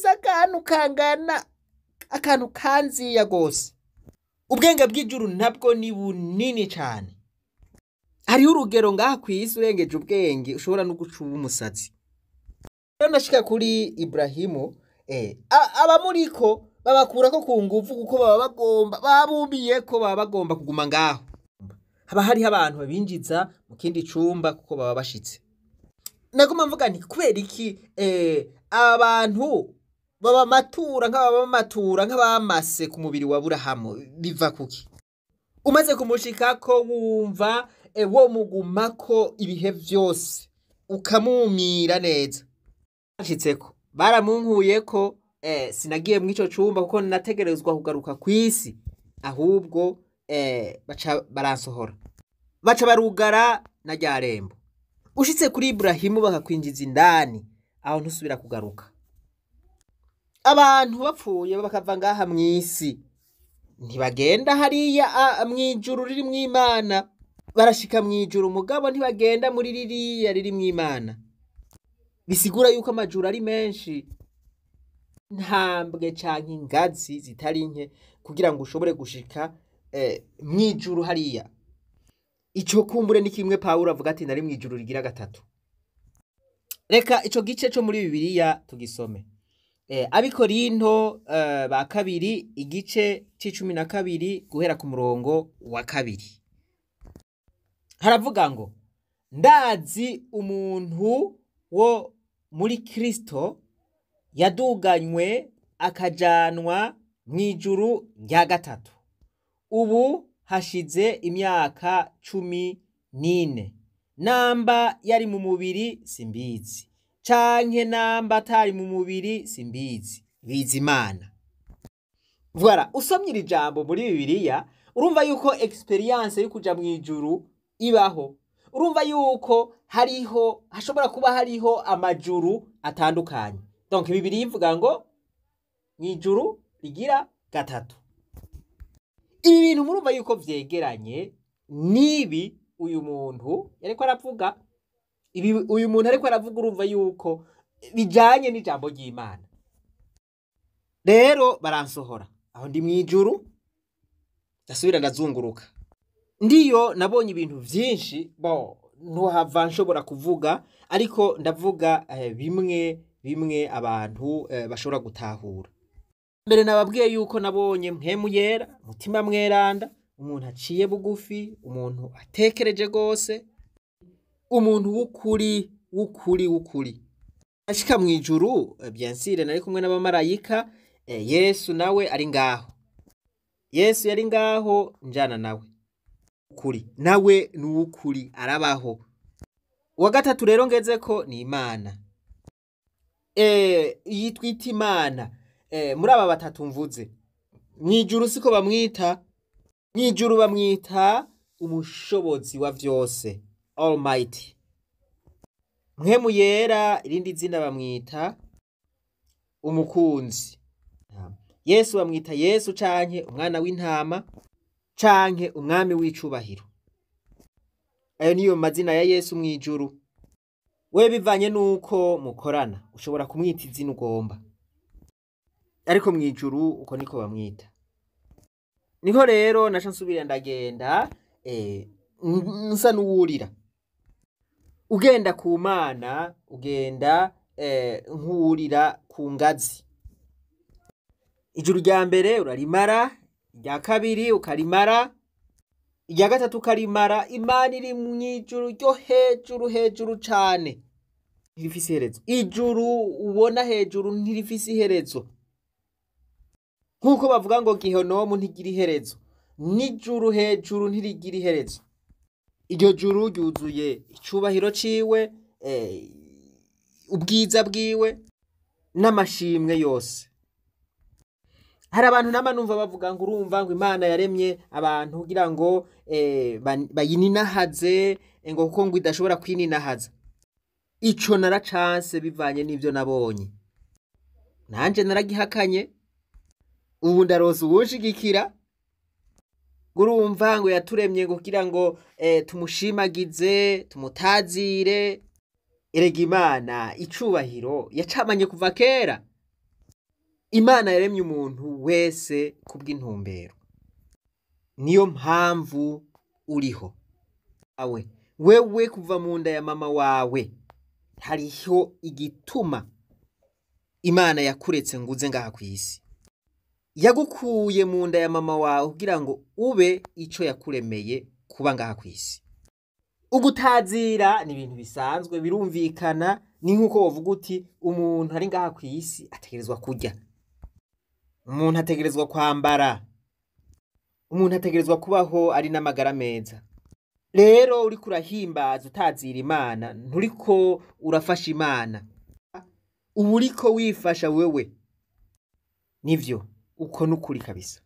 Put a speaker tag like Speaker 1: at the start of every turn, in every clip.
Speaker 1: Akantu kangana akantu kanziya gose. Ubwenge bw'ijuru nabwo ni bunini cane. Hariho urugero ngaha kw'isi urengeje ubwenge ushobora no guca uba umusazi. Rero nashika kuri Ibrahimu, abamuriko babakurako ku nguvu kuko baba bagomba babumiyeko, baba bagomba kuguma ngaho. Haba hariho abantu babinjiza mu kindi cumba kuko baba bashitse. Naguma mvuga nti kubera iki abantu babamatura nk'ababamatura nk'abamase ku mubiri wa Burahamu, biva kuki? Umaze kumushikako wumva wo mugumako ibihe vyose, ukamumira neza. Bashitseko baramunkuyeko, sinagiye mw'ico cumba kuko nategerezwa kugaruka kw'isi, ahubwo baca baransohora, baca barugara na rya rembo. Ushitse kuri Iburahimu bakakwinjiza indani, aho ntusubira kugaruka. Abantu bapfuye bakava ngaha mw'isi ntibagenda hariya mw'ijuru ririmwo Imana, barashika mw'ijuru mugabo ntibagenda muri ririya ririmwo Imana. Bisigura yuko amajuru ari menshi, intambwe canke ingazi zitari nke kugira ngo ushobore gushika mw'ijuru hariya. Ico kumbure ni kimwe Pawulo avuga ati nari mw'ijuru rigira gatatu. Reka ico gice co muri Bibiliya tugisome. Abikorinto ba kabiri igice c'12 guhera ku murongo wa 2. Haravuga ngo ndazi umuntu wo muri Kristo yaduganywe akajanwa mw'ijuru rya gatatu. Ubu hashize imyaka 14. Namba yari mu mubiri simbizi, canke namba atari mu mubiri simbizi, bizi Imana. Voilà, usomye iri jambo muri Bibiliya urumva yuko experience yo kuja mw'ijuru ibaho. Urumva yuko hariho hashobora kuba hariho amajuru atandukanye. Donc Bibiliya ivuga ngo mw'ijuru rigira gatatu. Ibi bintu murumva yuko vyegeranye nibi uyu muntu yariko aravuga. Ibi uyu muntu ariko aravuga urumva yuko bijanye n'ijambo ry'Imana. Rero baransohora aho ndi mw'ijuru, ndasubira ndazunguruka. Ndiyo nabonye ibintu vyinshi, bon ntuhava nshobora kuvuga, ariko ndavuga bimwe bimwe abantu bashobora gutahura. Mbere nababwiye yuko nabonye mpwemu yera, mutima mweranda, umuntu aciye bugufi, umuntu atekereje gose, umuntu w'ukuri w'ukuri w'ukuri. Ashika mw'ijuru, bien sûr nari kumwe n'abamarayika, Yesu nawe ari ngaho. Yesu yari ngaho njana nawe. Ukuri nawe ni uw'ukuri arabaho. Uwa gatatu rero ngezeko ni Imana. Iyi twita Imana, muri aba batatu mvuze, mw'ijuru siko bamwita, mw'ijuru bamwita umushobozi wa vyose, Almighty. Mpwemu yera irindi zina bamwita umukunzi. Yesu bamwita Yesu canke umwana w'intama canke umwami w'icubahiro. Ayo niyo mazina ya Yesu mw'ijuru. We bivanye nuko mukorana ushobora kumwita izina ugomba, ariko mw'ijuru uko niko bamwita. Niho rero naca nsubira ndagenda, nsa n'uwurira. Ugenda ku Mana ugenda nk'uwurira ku ngazi. Ijuru rya mbere urarimara, irya kabiri ukarimara, irya gatatu ukarimara. Imana iri mw'ijuru ryo hejuru hejuru cane, ntirifise iherezo. Ijuru ubona hejuru ntirifise iherezo, nkuko bavuga ngo gihonomu ntigira iherezo, n'ijuru hejuru ntirigira iherezo. Iryo juru ryuzuye icubahiro ciwe, ubwiza bwiwe n'amashimwe yose. Hari abantu nama numva bavuga ngo urumva ngo Imana yaremye abantu kugira ngo bayininahaze, ngo kuko ngo idashobora kwininahaza. Ico naracanse bivanye n'ivyo nabonye, nanje naragihakanye. Ubu ndaroza uwunshigikira. Urumva ngo yaturemye ngo kugira ngo tumushimagize, tumutazire. Erega Imana icubahiro yacamanye kuva kera. Imana yaremye umuntu wese kubw'intumbero. Niyo mpamvu uriho. Awe wewe kuva mu nda ya mama wawe hariho igituma Imana yakuretse ngo uze ngaha kw'isi. Yagukuye mu nda ya mama wawe kugira ngo ube ico yakuremeye kuba ngaha kw'isi. Ugutazira ni ibintu bisanzwe birumvikana, ni nkuko wovuga uti umuntu ari ngaha kw'isi ategerezwa kurya, umuntu ategerezwa kwambara, umuntu ategerezwa kubaho ari n'amagara meza. Rero uriko urahimbaza utazira Imana, nturiko urafasha Imana, uba uriko wifasha wewe. Nivyo, uko nukuri kabisa.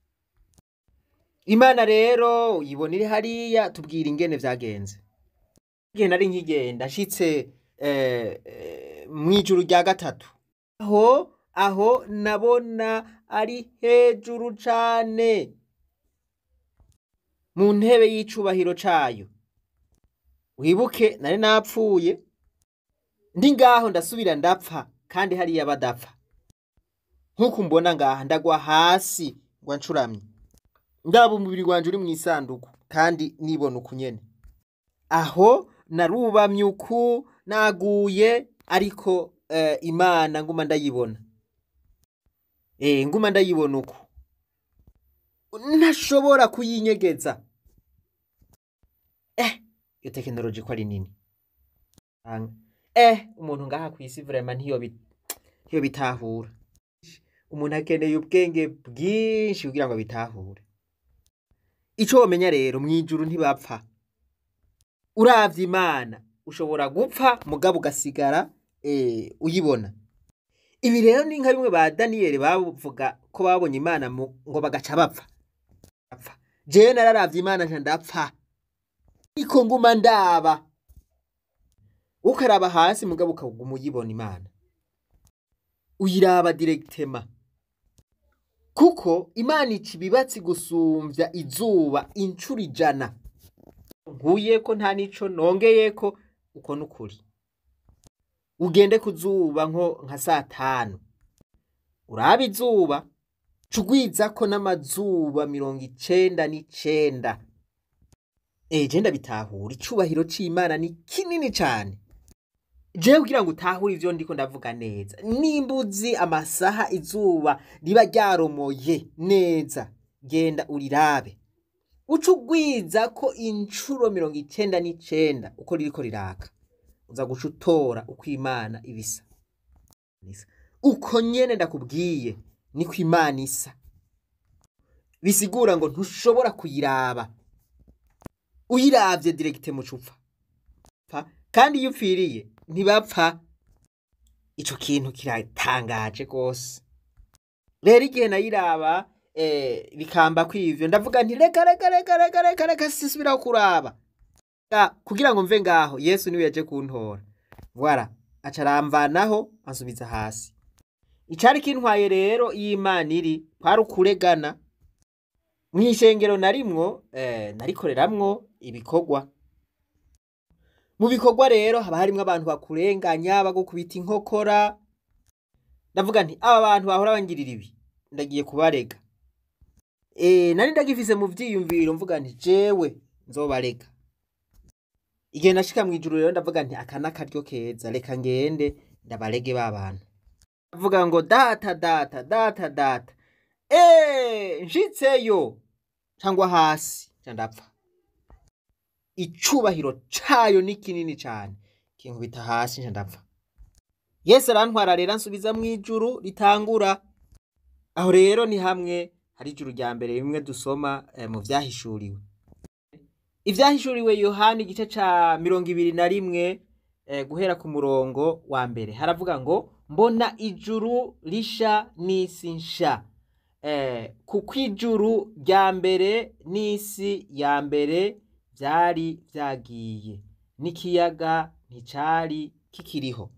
Speaker 1: Imana rero uyibona iri hariya, tubwira ingene vyagenze. Igihe nari nkigenda nshitse mw'ijuru rya gatatu, aho nabona ari hejuru cane mu ntebe y'icubahiro cayo. Wibuke nari napfuye, ndi ngaho ndasubira ndapfa, kandi hariya badapfa. Nkuko mbona ngaha ndagwa hasi ngwa ncuramye, ndaba umubiri wanje uri mw'isanduku kandi nibona uku nyene. Aho narubamye uku naguye, ariko Imana nguma ndayibona. Nguma ndayibona uku, ntashobora kuyinyegeza. Iyo tekinoloji ko ari nini. Umuntu ngaha kw'isi vraiment ntiyobitahura. Umuntu akeneye ubwenge bwinshi kugira ngo abitahure. Ico womenya rero, mw'ijuru ntibapfa. Uravye Imana ushobora gupfa mugabo ugasigara uyibona. Ibi rero ni nka bimwe ba Daniyeli bavuga ko babonye Imana ngo bagaca bapfa. Jewe nararavye Imana nca ndapfa, ariko nguma ndaba. Ukaraba hasi mugabo ukaguma uyibona Imana, uyiraba directement, kuko Imana ica ibibatsi gusumvya izuba incuro 100. Nkuyeko nta nico nongeyeko, uko nukuri. Ugende kuzuba nko nka saa 5 urabe izuba, cugwizako n'amazuba 99. Je ndabitahura, icubahiro c'Imana ni kinini cane. Jewe kugira ngo utahure ivyo ndiko ndavuga neza, nimba uzi amasaha izuba riba ryaromoye neza, genda urirabe, uce ugwizako incuro 99 uko ririko riraka, uza guca utora uko Imana ibisa. Uko nyene ndakubwiye niko Imana isa. Bisigura ngo ntushobora kuyiraba, uyiravye direct mucupfa. Kandi iyo upfiriye ntibapfa. Ico kintu kiratangaje gose. Rero igihe nayiraba bikamba kwivyo, ndavuga nti reka reka reka reka reka reka sisubira kuraba kugira ngo mve ngaho. Yesu niwe yaje kuntora, voilà, aca aramvanaho ansubiza hasi. Icari kintwaye rero iyo Imana iri kwari ukuregana. Mw'ishengero narimwo narikoreramwo ibikorwa. Mu bikorwa rero haba harimwo abantu bakurenganya, bagukubita inkokora. Ndavuga nti aba bantu bahora bangirira ibi, ndagiye kubarega. Nari ndagifise mu vyiyumviro, mvuga nti jewe nzobarega. Igihe nashika mw'ijuru rero ndavuga nti aka n'akaryo keza, reka ngende ndabarege ba bantu. Ndavuga ngo data data data data. Nshitseyo cangwa hasi nca ndapfa. Icubahiro cayo ni kinini cane, kinkubita hasi nca ndapfa. Yesu arantwara rero ansubiza mw'ijuru ritangura. Aho rero ni hamwe hari ijuru rya mbere bimwe dusoma mu vyahishuriwe. Ivyahishuriwe Yohana igice ca 21 guhera ku murongo wa mbere, haravuga ngo mbona ijuru risha n'isi nsha, kuko ijuru rya mbere n'isi ya mbere vyari vyagiye, n'ikiyaga nticari kikiriho.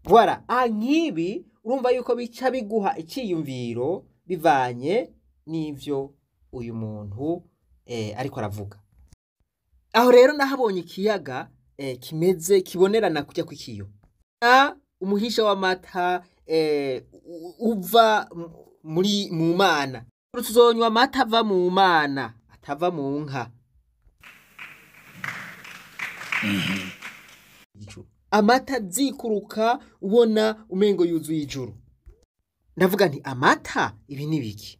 Speaker 1: Voilà, nk'ibi urumva yuko bica biguha iciyumviro bivanye n'ivyo uyu muntu ariko aravuga. Aho rero nahabonye ikiyaga kimeze kibonerana kujya kw'ikiyo, umuhisha w'amata uva muri mu Mana. Tuzonywa amata ava mu Mana, atava mu nka. Ijuru. Amata azikuruka ubona umengo yuzuye ijuru. Ndavuga nti amata ibi ni biki?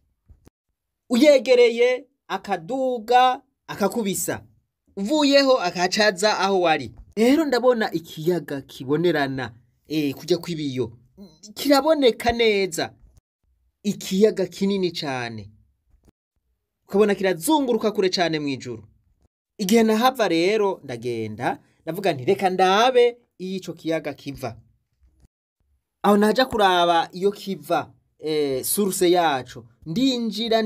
Speaker 1: Uyegereye akaduga akakubisa, uvuyeho akacaza aho wari. Rero ndabona ikiyaga kibonerana, kujya kw'ibiyo kiraboneka neza, ikiyaga kinini cane, ukabona kirazunguruka kure cane mw'ijuru. Igihe nahava rero ndagenda ndavuga nti reka ndabe iyo ico kiyaga kiva. Aho naja kuraba iyo kiva, source yaco, ndinjira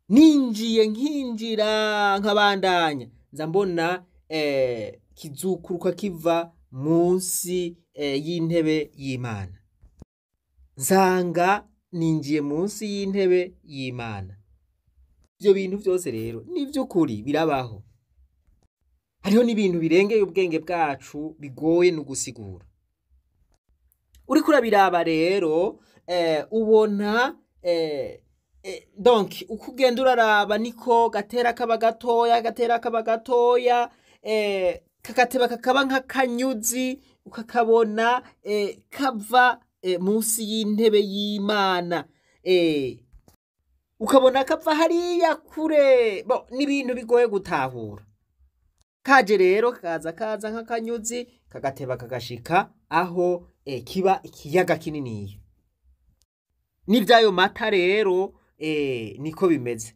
Speaker 1: ninjiye nkinjira nkabandanya, nza mbona kizukuruka kiva munsi y'intebe y'Imana. Nsanga ninjiye munsi y'intebe y'Imana. Ivyo bintu vyose rero ni vy'ukuri birabaho. Hariho n'ibintu birengeye ubwenge bwacu bigoye no gusigura. Uriko urabiraba rero, ubona donc uko ugenda uraraba niko gatera kaba gatoya, gatera kaba gatoya, kagateba kakaba nk'akanyuzi, ukakabona kava munsi y'intebe y'Imana, ukabona kava hariya kure. Bo n'ibintu bigoye gutahura. Kaje rero kaza kaza nk'akanyuzi, kagateba kagashika aho kiba ikiyaga kininiya. N'ivyayo mata rero niko bimeze.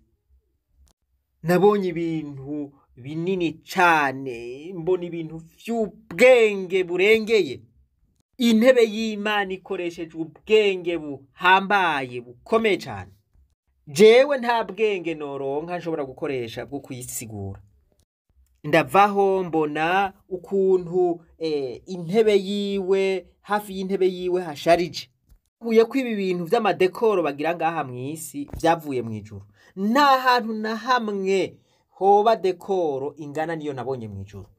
Speaker 1: Nabonye ibintu binini cane, mbona ibintu vy'ubwenge burengeye. Intebe y'Imana ikoresheje ubwenge buhambaye bukomeye cane. Jewe nta bwenge noronka nshobora gukoresha bwo kuyisigura. Ndavaho mbona ukuntu intebe yiwe, hafi y'intebe yiwe hasharije. Uye ko ibi bintu vy'amadekoro bagira ngaha mw'isi vyavuye mw'ijuru. Nta hantu na hamwe hoba dekoro ingana niyo nabonye mw'ijuru.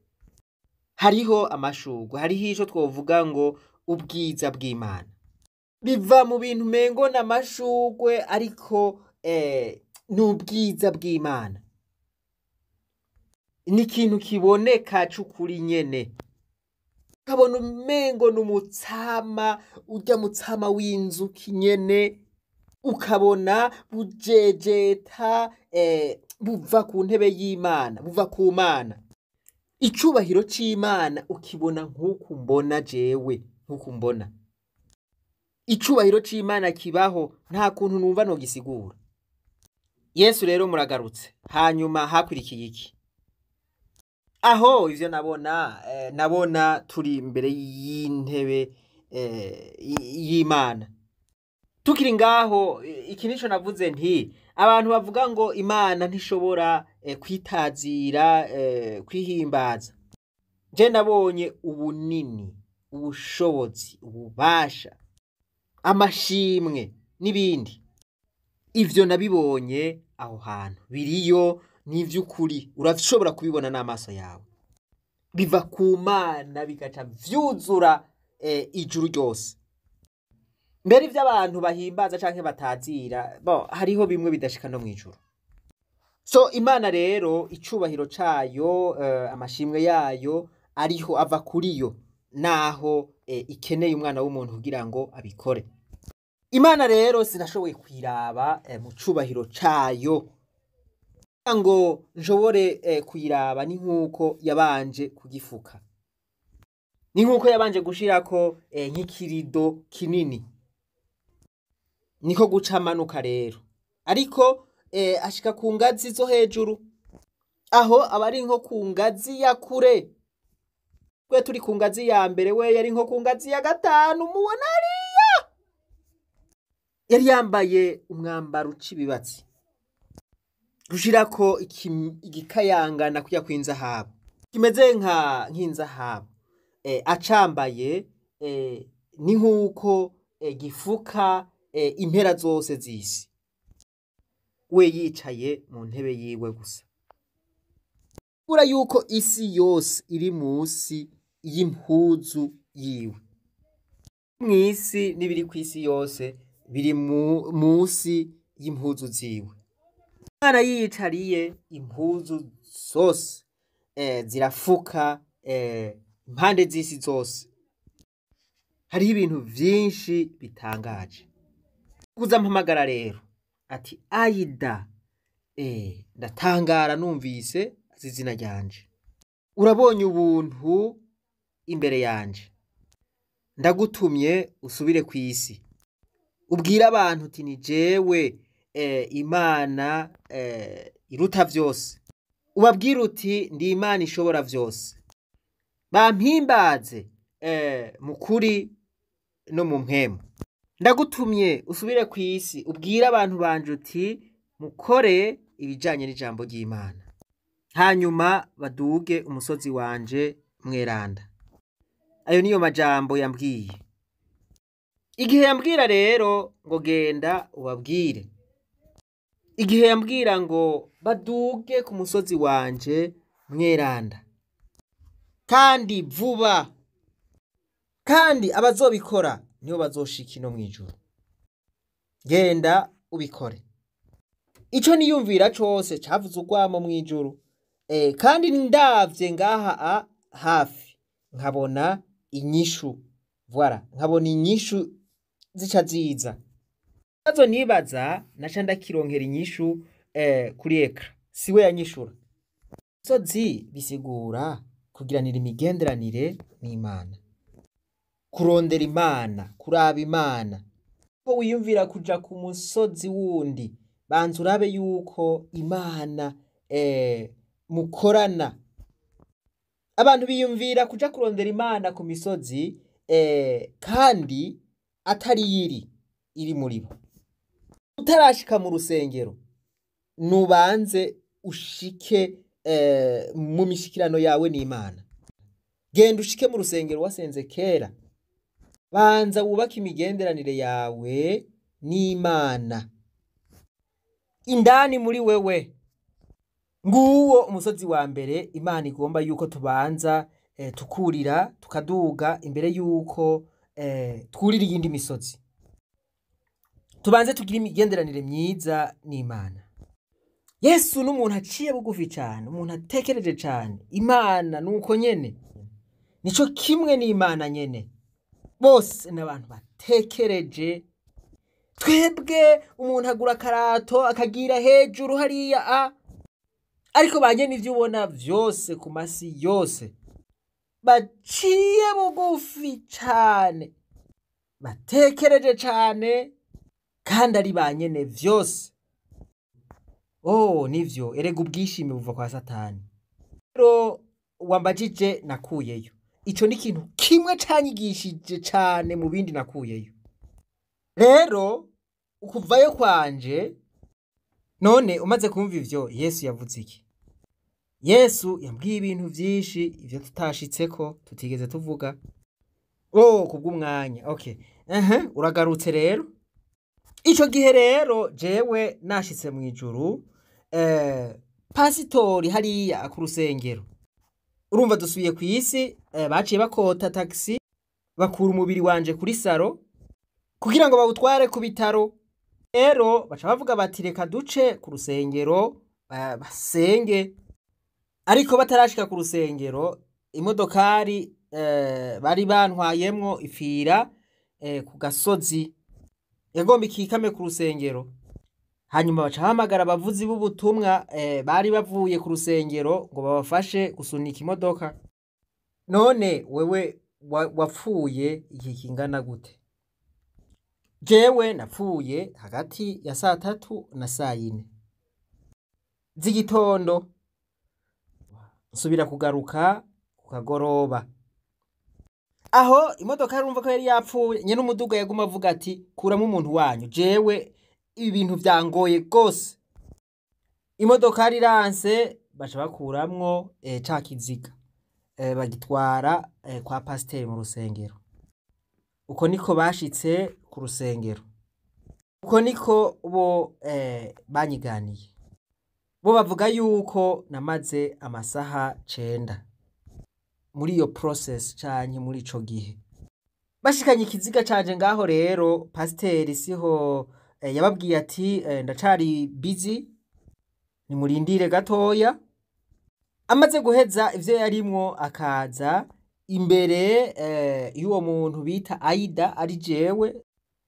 Speaker 1: Hariho amashurwe, hariho ico twovuga ngo ubwiza bw'Imana. Biva mu bintu mengo n'amashurwe, ariko n'ubwiza bw'Imana. Ni ikintu kiboneka c'ukuri nyene. Ukabona umengo n'umutsama, urya mutsama w'inzuki nyene, ukabona bujejeta, buva ku ntebe y'Imana, buva ku Mana. Icubahiro c'Imana ukibona nk'uku mbona jewe, nk'uku mbona. Icubahiro c'Imana kibaho, nta kuntu numva nogisigura. Yesu rero muragarutse, hanyuma hakwirikiye iki? Aho ivyo nabona, nabona turi imbere y'intebe y'Imana. Tukiri ngaho, iki nico navuze nti abantu bavuga ngo Imana ntishobora kwitazira, kwihimbaza. Je nabonye ubunini, ubushobozi, ububasha, amashimwe n'ibindi. Ivyo nabibonye aho hantu biriyo, n'ivy'ukuri urashobora kubibona n'amaso yawe. Biva ku Mana bigaca vyuzura ijuru ryose. Mbere ivy'abantu bahimbaza canke batazira, bo hariho bimwe bidashika no mw'ijuru. So Imana rero icubahiro cayo, amashimwe yayo ariho ava kuri yo, naho ikeneye umwana w'umuntu kugira ngo abikore. Imana rero sinashoboye kwiraba mu cubahiro cayo ngo nshobore kuyiraba, ni nkuko yabanje kugifuka, ni nkuko yabanje gushirako nk'ikirido kinini, niko guca amanuka rero. Ariko ashika ku ngazi zo hejuru, aho aba ari nko ku ngazi ya kure. Twe turi ku ngazi ya mbere, we yari nko ku ngazi ya gatanu. Mubona hariya yari yambaye umwambaro uca ibibatsi, gushirako igikayangana kuya kw'inzahabu, kimeze nk'inzahabu. Acambaye ni nkuko gifuka impera zose z'isi. We yicaye mu ntebe yiwe gusa. Kubura yuko isi yose iri munsi y'impuzu yiwe. Mw'isi n'ibiri kw'isi yose biri musi y'impuzu ziwe. Imana yiyicariye impuzu zose zirafuka impande z'isi zose. Hariho ibintu vyinshi bitangaje. Kuza mpamagara rero ati Aida, ndatangara numvise azi izina ryanje. Urabonye ubuntu imbere yanje, ndagutumye usubire kw'isi, ubwire abantu uti ni jewe Imana iruta vyose, ubabwire uti ndi Imana ishobora vyose, bampimbaze mu kuri no mu mpwemu. Ndagutumye usubire kw'isi, ubwire abantu banje uti mukore ibijanye n'ijambo ry'Imana, hanyuma baduge umusozi wanje mweranda. Ayo niyo majambo yambwiye. Igihe yambwira rero ngo genda ubabwire, igihe yambwira ngo baduge ku musozi wanje mweranda, kandi vuba, kandi abazobikora nibo bazoshika ino mw'ijuru. Genda ubikore. Ico niyumvira cose cavuze urwamo mw'ijuru. Kandi ndavye ngaha hafi nkabona inyishu, voilà, nkabona inyishu zica ziza. Ikibazo nibaza naca ndakironkera inyishu kuri ekra, siwe yanyishura. Umusozi bisigura kugiranira imigenderanire n'Imana, kurondera Imana, kuraba Imana. Ko wiyumvira kuja ku musozi wundi, banza urabe yuko Imana mukorana. Abantu biyumvira kuja kurondera Imana ku misozi kandi atari yiri iri muri bo. Utarashika mu rusengero, nubanze ushike mu mishikirano yawe n'Imana. Genda ushike mu rusengero wasenze kera, banza wubake imigenderanire yawe n'Imana indani muri wewe. Nguwo umusozi wa mbere Imana igomba yuko tubanza tukurira tukaduga imbere yuko twurira iyindi misozi. Tubanze tugire imigenderanire myiza n'Imana. Yesu n'umuntu aciye bugufi cane, umuntu atekereje cane. Imana nuko nyene, nico kimwe n'Imana nyene. Bose n'abantu batekereje. Twebwe umuntu agura akarato akagira hejuru hariya a, ariko banyene ivyo ubona vyose ku masi yose baciye bugufi cane, batekereje cane, kandi ari banyene vyose. Oh, nivyo erega ubwishime buva kwa Satani. Rero wambajije nakuyeyo, ico ni ikintu kimwe canyigishije cane mu bindi nakuyeyo. Rero ukuvayo kwanje, none umaze kumva ivyo Yesu yavuze iki? Yesu yambwiye ibintu vyinshi ivyo tutashitseko tutigeze tuvuga. Oh, kubw'umwanya. Okay. Uragarutse rero. Ico gihe rero jewe nashitse mw'ijuru, pasitori hariya ku rusengero. Urumva dusubiye kw'isi, baciye bakota taxi, bakura umubiri wanje kuri saro kugira ngo bawutware ku bitaro. Rero baca bavuga bati reka duce ku rusengero basenge. Ariko batarashika ku rusengero, imodokari bari bantwayemwo ifira ku gasozi, yagomba ikikame ku rusengero. Hanyuma baca bahamagara abavuzi b'ubutumwa bari bavuye ku rusengero ngo babafashe gusunika imodoka. None wewe wapfuye igihe kingana gute? Jewe napfuye hagati ya saa 3 na saa 4 z'igitondo, nsubira kugaruka ku kagoroba. Aho imodoka yarumva ko yari yapfuye, nyene umuduga yaguma avuga ati kuramo umuntu wanyu, jewe ibi bintu vyangoye gose. Imodoka riranse, baca bakuramwo ca kiziga, bagitwara kwa pasiteri mu rusengero. Uko niko bashitse ku rusengero, uko niko bo banyiganiye. Bo bavuga yuko namaze amasaha 9 muri iyo process canke muri ico gihe. Bashikanye ikiziga canje ngaho rero, pasiteri siho yababwiye ati ndacari busy, nimurindire gatoya. Amaze guheza ivyo yarimwo akaza imbere y'uwo muntu bita Aida, ari jewe,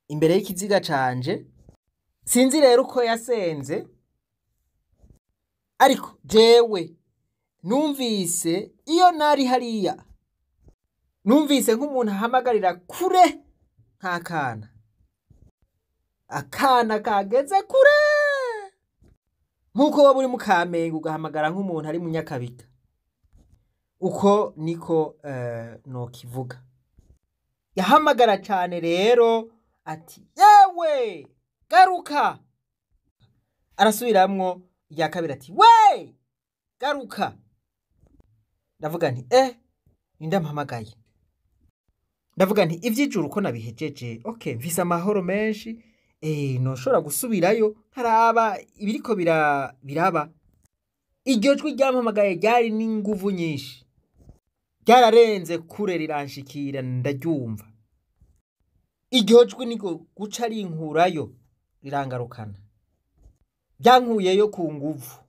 Speaker 1: imbere y'ikiziga canje. Sinzi rero uko yasenze, ariko jewe numvise iyo nari hariya, numvise nk'umuntu ahamagarira kure nk'akana, akana kageze kure, nk'uko waba uri mu Kamenge ugahamagara nk'umuntu ari mu Nyakabiga. Uko niko nokivuga. Yahamagara cane rero ati yewe garuka. Arasubiramwo irya kabiri ati we garuka. Ndavuga nti ninde ampamagaye? Ndavuga nti ivy'ijuru ko nabihejeje, okay, mfise amahoro menshi, noshobora gusubirayo nkaraba ibiriko biraba. Iryo jwi ryampamagaye ryari n'inguvu nyinshi, ryararenze kure riranshikira ndaryumva. Iryo jwi niko guca rinkurayo rirangarukana, ryankuyeyo ku nguvu.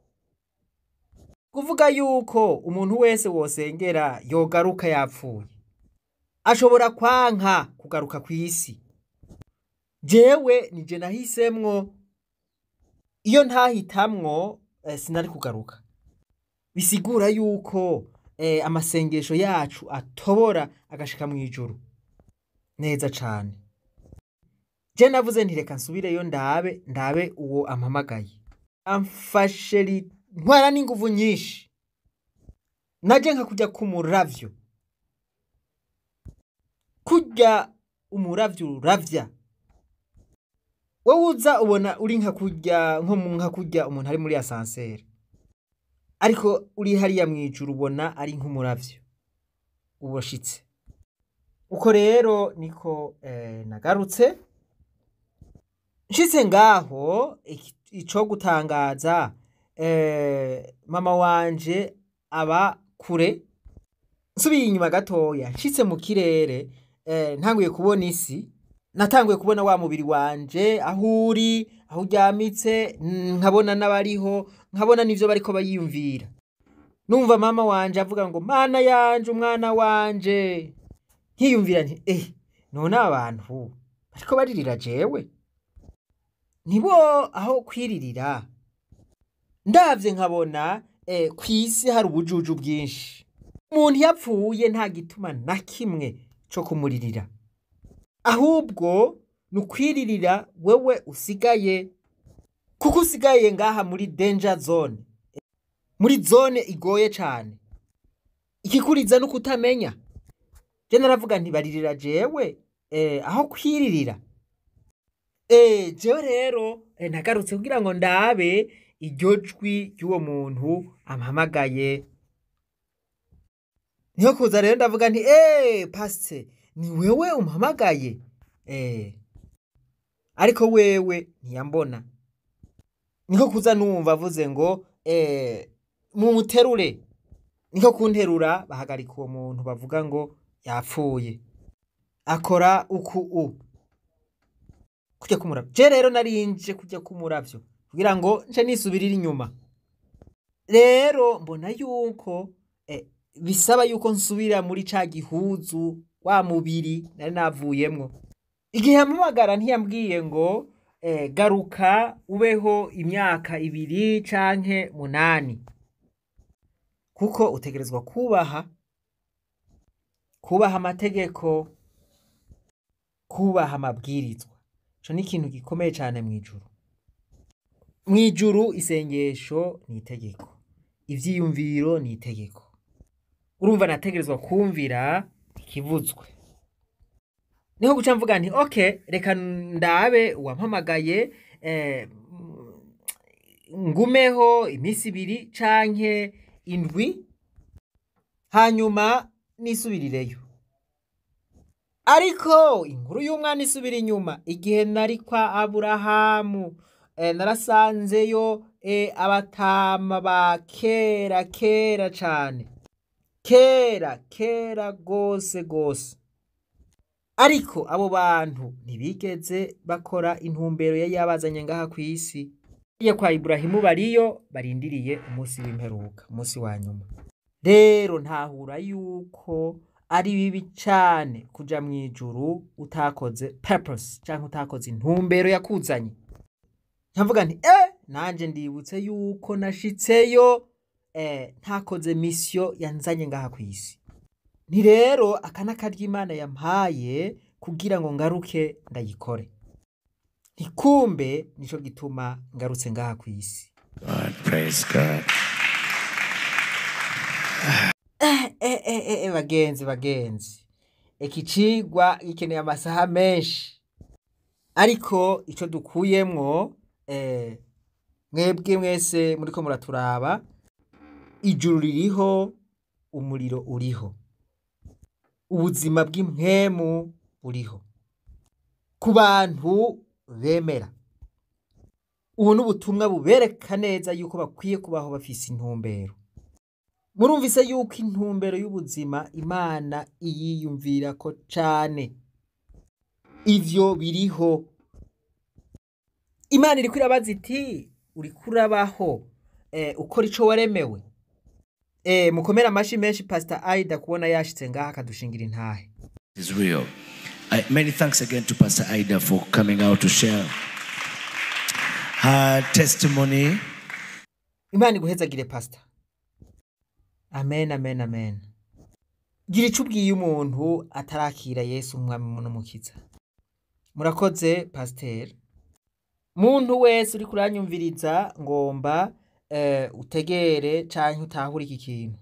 Speaker 1: Kuvuga yuko umuntu wese wosengera yogaruka yapfuye, ashobora kwanka kugaruka kw'isi. Jewe nije nahisemwo, iyo ntahitamwo sinari kugaruka. Bisigura yuko amasengesho yacu atobora agashika mw'ijuru neza cane. Je navuze nti reka nsubireyo ndabe uwo ampamagaye. Amfashe ntwara n'inguvu nyinshi, naje nka kujya kumuravyo, kurya umuravyo uravya. Wowe uza ubona uri nka kurya, nka kurya umuntu ari muri asanseri, ariko uri hariya mw'ijuru ubona ari nk'umuravyo uboshitse. Uko rero niko nagarutse. Nshitse ngaho, ico gutangaza, mama wanje aba kure. Nsubiye inyuma gatoya, nshitse mu kirere, ntanguye kubona isi, natanguye kubona wa mubiri wanje aho uri, aho uryamitse, nkabona n'abariho, nkabona n'ivyo bariko bayiyumvira. Numva mama wanje avuga ngo mana yanje, umwana wanje. Nkiyumvira nti none abantu bariko baririra jewe, nibo aho kwiririra. Ndavye nkabona kw'isi hari ubujuju bwinshi. Umuntu yapfuye nta gituma na kimwe co kumuririra, ahubwo ni ukwiririra wewe usigaye, kuko usigaye ngaha muri danger zone, muri zone igoye cane. Ikikuriza no kutamenya. Je naravuga nti baririra jewe aho kwiririra. Jewe rero nagarutse kugira ngo ndabe iryo jwi ry'uwo muntu ampamagaye. Niho kuza rero ndavuga nti pastor, ni wewe umpamagaye? Ariko wewe ntiyambona. Niko kuza numva avuze ngo mumuterure. Niko kunterura, bahagarika uwo muntu bavuga ngo yapfuye, akora uku u kujya kumuravyo. Je rero narinje kujya kumuravyo kugira ngo nce nisubirira inyuma. Rero mbona yuko bisaba yuko nsubira muri ca gihuzu wa mubiri nari navuyemwo. Igihe yampamagara ntiyambwiye ngo garuka ubeho imyaka 2 canke 8, kuko utegerezwa kubaha amategeko, kubaha amabwirizwa. Ico ni ikintu gikomeye cane mw'ijuru. Mw'ijuru isengesho ni itegeko, ivyiyumviro ni itegeko. Urumva nategerezwa kumvira ikivuzwe. Niho guca mvuga nti okay, reka ndabe uwampamagaye, ngumeho iminsi 2 canke 7, hanyuma nisubirireyo. Ariko inkuru y'umwana isubira inyuma. Igihe nari kwa Aburahamu, narasanzeyo abatama ba kera kera cane, kera kera gose gose. Ariko abo bantu ntibigeze bakora intumbero yari yabazanye ngaha ku isi. Iyo kwa Iburahimu bariyo barindiriye umunsi w'imperuka, umunsi wa nyuma. Rero ntahura yuko ari bibi cane kuja mw'ijuru utakoze purpose canke utakoze intumbero yakuzanye. Nkavuga nti nanje ndibutse yuko nashitseyo ntakoze mission yanzanye ngaha kw'isi. Nti rero aka n'akaryo Imana yampaye kugira ngo ngaruke ndayikore. Nti kumbe nico gituma ngarutse ngaha kw'isi.
Speaker 2: God, praise God.
Speaker 1: Bagenzi, bagenzi, iki cigwa gikeneye amasaha menshi, ariko ico dukuyemwo, mwebwe mwese muriko muraturaba, ijuru ririho, umuriro uriho, ubuzima bw'impwemu buriho ku bantu bemera. Ubu n'ubutumwa bubereka neza yuko bakwiye kubaho bafise intumbero. Murumvise yuko intumbero y'ubuzima Imana iyiyumvirako cane. Ivyo biriho. Imana iriko irabaza iti uriko urabaho, ukora ico waremewe. Mukomere amashi menshi Pastor Aida kubona yashitse ngaha akadushingira intahe.
Speaker 2: Is real. Many thanks again to Pastor Aida for coming out to share her testimony.
Speaker 1: Imana iguhezagire Pastor. Amen, amen, amen. Gira ico ubwiye umuntu atarakira Yesu umwami n'umukiza. Murakoze Pastor. Muntu wese uri kuranyumviriza ngomba utegere canke utahure iki kintu.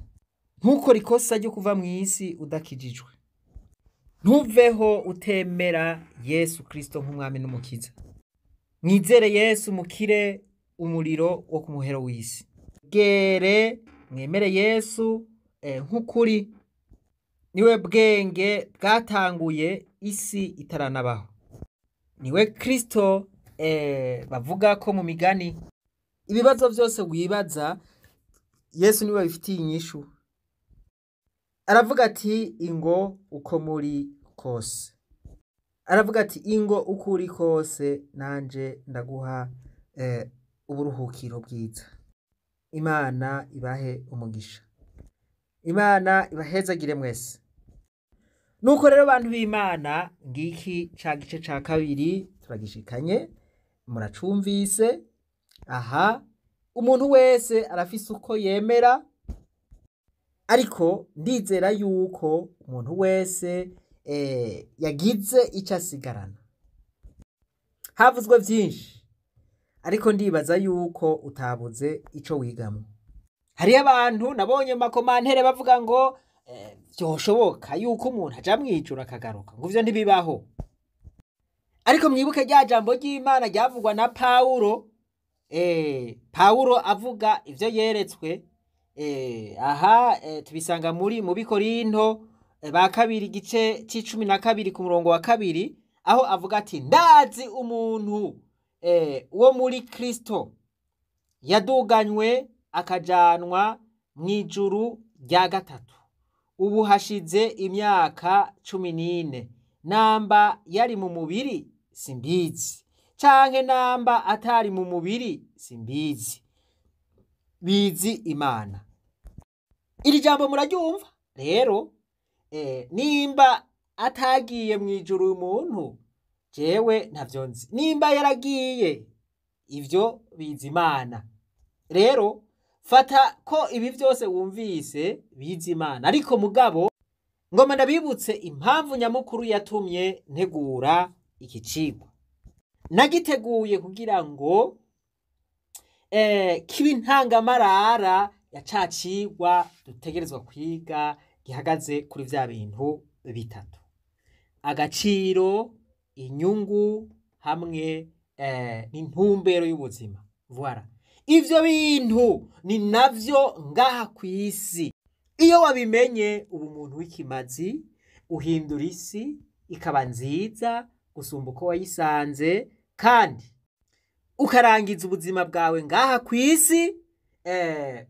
Speaker 1: Ntukore ikosa ryo kuva mw'isi udakijijwe. Ntuveho utemera Yesu Kristo nk'umwami n'umukiza. Mwizere Yesu mukire umuriro wo ku muhero w'isi. Gere mwemere Yesu nk'ukuri, niwe bwenge bwatanguye isi itaranabaho. Niwe Kristo bavuga ko mu migani. Ibibazo vyose wibaza Yesu niwe abifitiye inyishu. Aravuga ati ingo uko muri kose. Aravuga ati ingo uko uri kose nanje ndaguha uburuhukiro bwiza. Imana ibahe umugisha. Imana ibahezagire mwese. Nuko rero bantu b'Imana, ngiki ca gice ca kabiri turagishikanye, muracumvise. Aha umuntu wese arafise uko yemera, ariko ndizera yuko umuntu wese yagize ico asigarana. Havuzwe vyinshi, ariko ndibaza yuko utabuze ico wigamwo. Hariyo abantu nabonye mu makomantere bavuga ngo vyoshoboka yuko umuntu aja mw'ijuru akagaruka, ngo ivyo ntibibaho. Ariko mwibuke rya jambo ry'Imana ryavugwa na Pawulo, Pawulo avuga ivyo yeretswe, aha tubisanga muri mu Bikorinto ba kabiri igice c'icumi na kabiri ku murongo wa kabiri, aho avuga ati ndazi umuntu wo muri Kristo yaduganywe akajanwa mw'ijuru rya gatatu, ubu hashize imyaka 14, namba yari mu mubiri simbizi, canke namba atari mu mubiri simbizi, bizi Imana. Iri jambo muraryumva rero, nimba atagiye mw'ijuru umuntu, jewe ntavyo nzi, nimba yaragiye ivyo bizi Imana. Rero fata ko ibi vyose wumvise bizi Imana, ariko mugabo ngoma ndabibutse impamvu nyamukuru yatumye ntegura iki cigwa. Nagiteguye kugira ngo kibe intangamarara ya ca cigwa dutegerezwa kwiga gihagaze kuri vya bintu bitatu: agaciro, inyungu hamwe n'intumbero y'ubuzima. Voilà. Ivyo bintu ni navyo ngaha kw'isi. Iyo wabimenye uba umuntu w'ikimazi, uhindura isi ikaba nziza gusumba uko wayisanze, kandi ukarangiza ubuzima bwawe ngaha kw'isi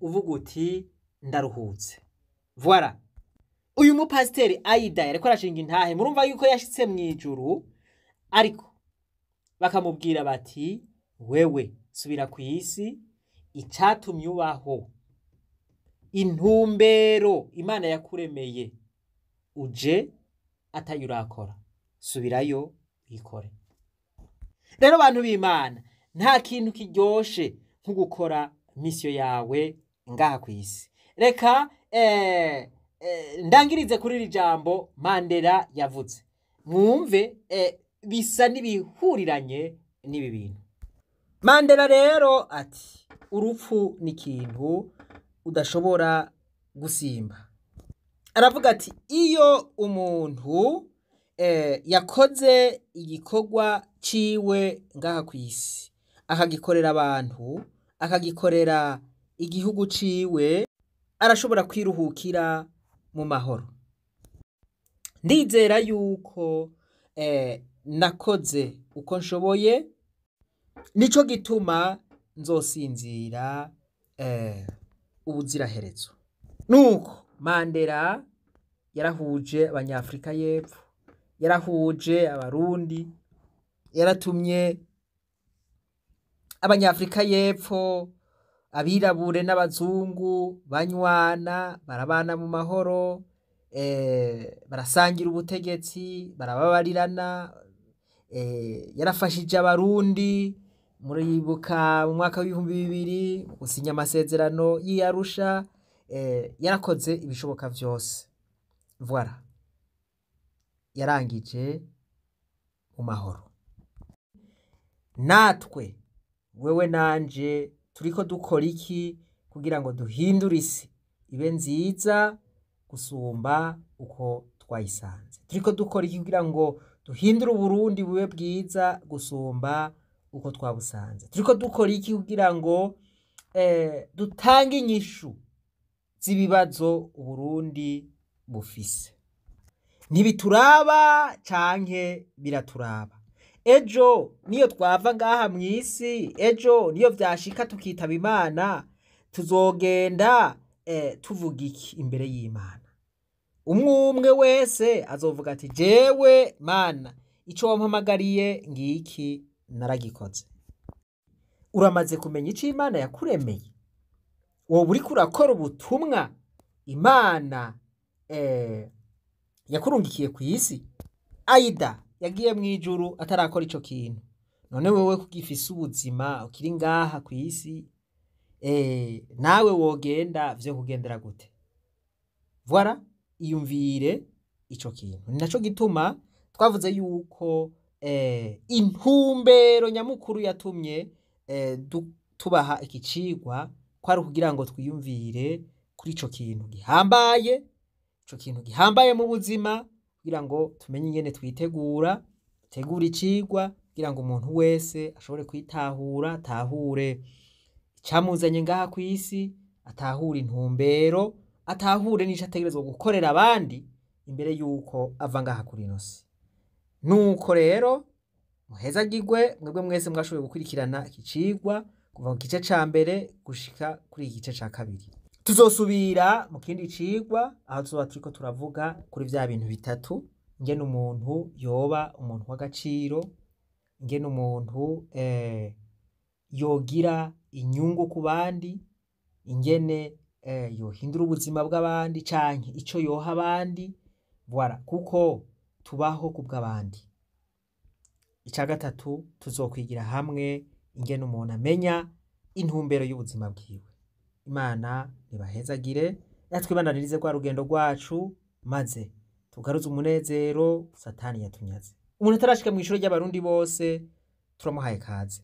Speaker 1: uvuga uti ndaruhutse. Voilà. Uyu mupasiteri Aida yariko arashinga intahe, murumva yuko yashitse mu ijuru, ariko bakamubwira bati wewe subira ku isi, icatumye ubaho, intumbero Imana yakuremeye uje atayo urakora, subirayo uyikore. Rero bantu b'Imana, nta kintu kiryoshe nko gukora misiyo yawe ngaha ku isi. Reka ndangirize kuri iri jambo Mandela yavuze, mwumve bisa n'ibihuriranye n'ibi bintu. Mandela rero ati urupfu ni ikintu udashobora gusimba. Aravuga ati iyo umuntu yakoze igikorwa ciwe ngaha ku isi, akagikorera abantu, akagikorera igihugu ciwe, arashobora kwiruhukira mu mahoro. Ndizera yuko nakoze uko nshoboye, nico gituma nzosinzira ubuziraherezo. Nuko Mandela yarahuje Abanyafrika y'Epfo, yarahuje Abarundi, yaratumye Abanyafrika y'Epfo, abirabure n'abazungu banywana, barabana mu mahoro, barasangira ubutegetsi, barababarirana, yarafashije Abarundi, muribuka mu mwaka w'2000 mu gusinya amasezerano y'i Arusha, yarakoze ibishoboka vyose. Voilà. Yarangije mu mahoro. Natwe wewe nanje turiko dukora iki kugira ngo duhindure isi ibe nziza gusumba uko twayisanze? Turiko dukora iki kugira ngo duhindure Uburundi bube bwiza gusumba uko twabusanze? Turiko dukora iki kugira ngo dutange inyishu z'ibibazo Uburundi bufise? Ntibituraba canke biraturaba? Ejo niyo twava ngaha mw'isi, ejo niyo vyashika tukitaba Imana, tuzogenda tuvuga iki imbere y'Imana? Umwe umwe wese azovuga ati jewe Mana, ico wampamagariye ngiki naragikoze. Uramaze kumenya ico Imana yakuremeye? Wowe uriko urakora ubutumwa Imana yakurungikiye kw'isi? Aida yagiye mw'ijuru atarakora ico kintu. None wewe kugifise ubuzima ukiri ngaha kw'isi, nawe wogenda vyo kugendera gute? Voilà, iyumvire ico kintu. Ni naco gituma twavuze yuko intumbero nyamukuru yatumye tubaha iki cigwa kwari ukugira ngo twiyumvire kuri ico kintu gihambaye, ico kintu gihambaye mu buzima, kugira ngo tumenye ingene twitegura, dutegure icigwa kugira ngo umuntu wese ashobore kwitahura, atahure icamuzanye ngaha kw'isi, atahure intumbero, atahure n'ico ategerezwa gukorera abandi imbere yuko ava ngaha kuri ino si. Nuko rero muhezagirwe mwebwe mwese mwashoboye gukurikirana iki cigwa kuva ku gice ca mbere gushika kuri iki gice ca kabiri. Tuzosubira mu kindi cigwa aho tuzoba turiko turavuga kuri vya bintu bitatu: ingene umuntu yoba umuntu w'agaciro, ingene umuntu yogira inyungu ku bandi, ingene yohindura ubuzima bw'abandi canke ico yoha abandi. Voilà, kuko tubaho kubw'abandi. Ica gatatu, tuzokwigira hamwe ingene umuntu amenya intumbero y'ubuzima bwiwe. Imana nibahezagire, natwibandanirize rwa rugendo rwacu, maze tugaruze umunezero Satani yatunyaze. Umuntu atarashika mw'ishure ry'Abarundi bose turamuhaye kaze.